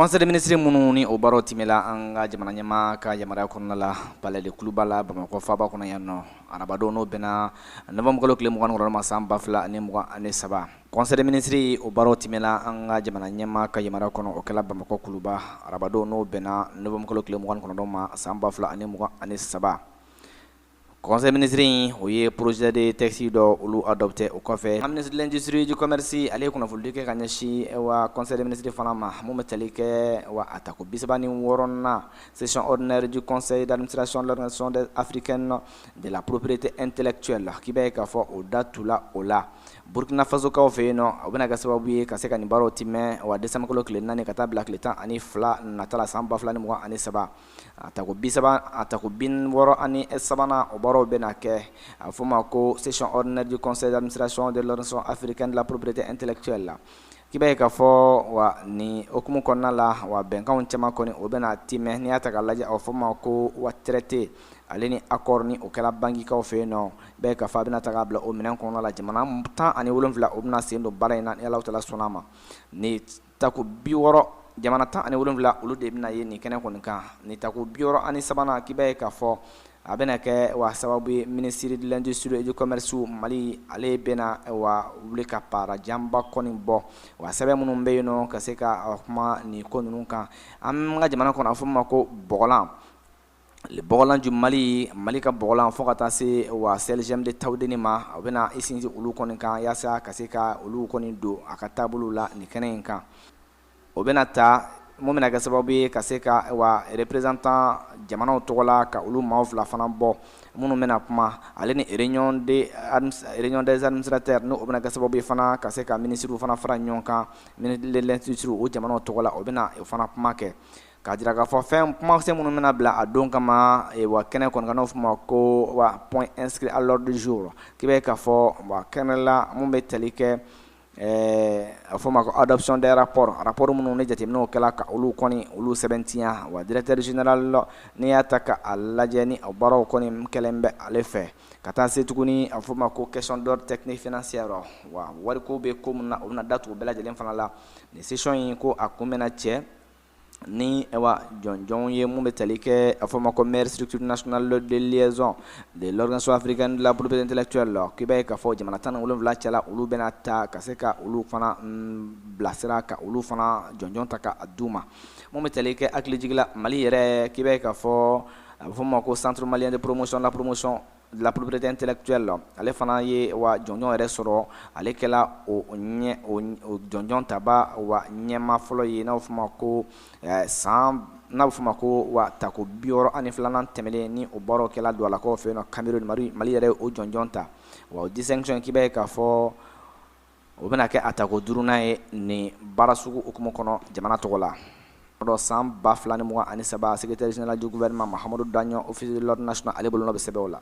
Conseil des ministres minnu ni o baaraw timɛla an ka jamana ɲɛmaa ka yamaruya kɔnɔna la, Palais de Kuluba la, Bamakɔ faaba kɔnɔ yan nɔ, arabadon, n'o bɛnna novembre kalo tile 29 ma, san 2023. Conseil des ministres, o baaraw timɛla an ka jamana ɲɛmaa ka yamaruya kɔnɔ. O kɛla Bamakɔ Kuluba arabadon, n'o bɛnna novembre kalo tile 29 ma, san 2023. Conseil ministre in, o ye projet de texte dɔ olu adopté. O kɔfɛ, ministre de l'Industrie, du Commerce, ale ye kunnafonidi kɛ ka ɲɛsin wa conseil des ministres fana ma, mun bɛ tali kɛ wa a tako 36nan session ordinaire du conseil d'administration de l'Organisation africaine de la propriété intellectuelle. K'i b'a ye k'a fɔ o da tula o la Burkina Faso kaw fɛ yen nɔ. O bɛna kɛ sababu ye ka se ka nin baaraw timɛ wa décembre kalo tile 4 ka taa bila tile 12 nata la, san 2023. A tako 30, a tako 63nan, o baaraw bɛna kɛ. A fɔ ma ko session ordinaire du conseil d'administration de l'Organisation africaine de la propriété intellectuelle la. K'i b'a ye k'a fɔ wa nin hukumu kɔnɔna la, wa bɛnkanw caman kɔni, o bɛna timɛ. N'i y'a ta k'a lajɛ, a fɔ ma ko wa traité ale ni accord ni o kɛra Bangui kaw fɛ yen nɔ, bɛɛ k'a fɔ a bɛna taga bila o minɛn kɔnɔna la. Jamana 17, o bɛna sen don baara in na, ni Alahu taala sɔnna a ma. Ni tako 60, jamana 17, olu de bɛna ye nin kɛnɛ kɔni kan. Nin tako 63nan, k'i b'a ye k'a fɔ a bɛna kɛ wa sababu ye, ministre de l'Industrie et du Commerce Mali, ale bɛna wa wuli ka para janba kɔni bɔ wa sɛbɛn minnu bɛ yen nɔ ka se ka kuma nin ko ninnu kan an ka jamana kɔnɔ. A fɔ ma ko bɔgɔlan, le bɔgɔlan du Mali, Mali ka bɔgɔlan, fo ka taa se wa CLGM de Tawudeni ma, a bɛna i sinsin olu kɔni kan yaasa ka se ka olu kɔni don a ka taabolo la nin kɛnɛ in kan. O bɛna ta mun bɛna kɛ sababu ye ka se ka wa représentant jamanaw tɔgɔ la, ka olu maaw fila fana bɔ minnu bɛna kuma, ale ni réunion des administrateurs, n'o bɛna kɛ sababu ye fana ka se ka ministres fana fara ɲɔgɔn kan, ministre de l'Industrie, o jamanaw tɔgɔ la, o bɛna o fana kuma kɛ k'a jira k'a fɔ fɛn kumasen minnu bɛna bila a don kama wa kɛnɛ kɔni kan, n'o fɔ ma ko wa point inscrit à l'ordre du jour. K'i bɛ k'a fɔ wa kɛnɛ la, mun bɛ tali kɛ a fɔ ma ko adoption des rapports, rapport minnu ni jateminɛw kɛla ka olu kɔni olu sɛbɛntiya, wa directeur général, n'i y'a ta ka a lajɛ, ni o baaraw kɔni kɛlen bɛ ale fɛ, ka taa se tuguni a fɔ ma ko question d'ordre technique financière, wa wariko bɛ ko min na, o bɛna datugu bɛɛ lajɛlen fana la. Nin session in ko a kun bɛna cɛ ni wa jɔnjɔn ye, mun bɛ tali kɛ a fɔ ma ko meilleure structure nationale de liaison de l'Organisation africaine de la propriété intellectuelle. K'i b'a ye k'a fɔ jamana 17 cɛla, olu bɛna ta ka se ka olu fana bilasira, ka olu fana jɔnjɔn ta ka d'u ma. Mun bɛ tali kɛ hakilijigin la, Mali yɛrɛ, k'i b'a ye k'a fɔ a bɛ fɔ ma ko Centre malien de promotion de la promotion de la propriété intellectuelle, ale fana ye wa jɔnjɔn yɛrɛ sɔrɔ. Ale kɛla o ɲɛ o jɔnjɔn taba wa ɲɛma fɔlɔ ye, n'a bɛ fɔ ma ko san, n'a bɛ fɔ ma ko wa tako 62nan tɛmɛnen, ni o baaraw kɛla Doualakaw fɛ yen nɔ, Cameroun. Mali yɛrɛ o jɔnjɔn ta. Wa o distinction, k'i b'a ye k'a fɔ o bɛna kɛ a tako duurunan ye nin baara sugu hukumu kɔnɔ jamana tɔgɔ la. Dɔ san 2023, secrétaire général du gouvernement, Mahamadou Dagnon, officier de l'ordre national, ale bolonɔ bɛ sɛbɛn o la.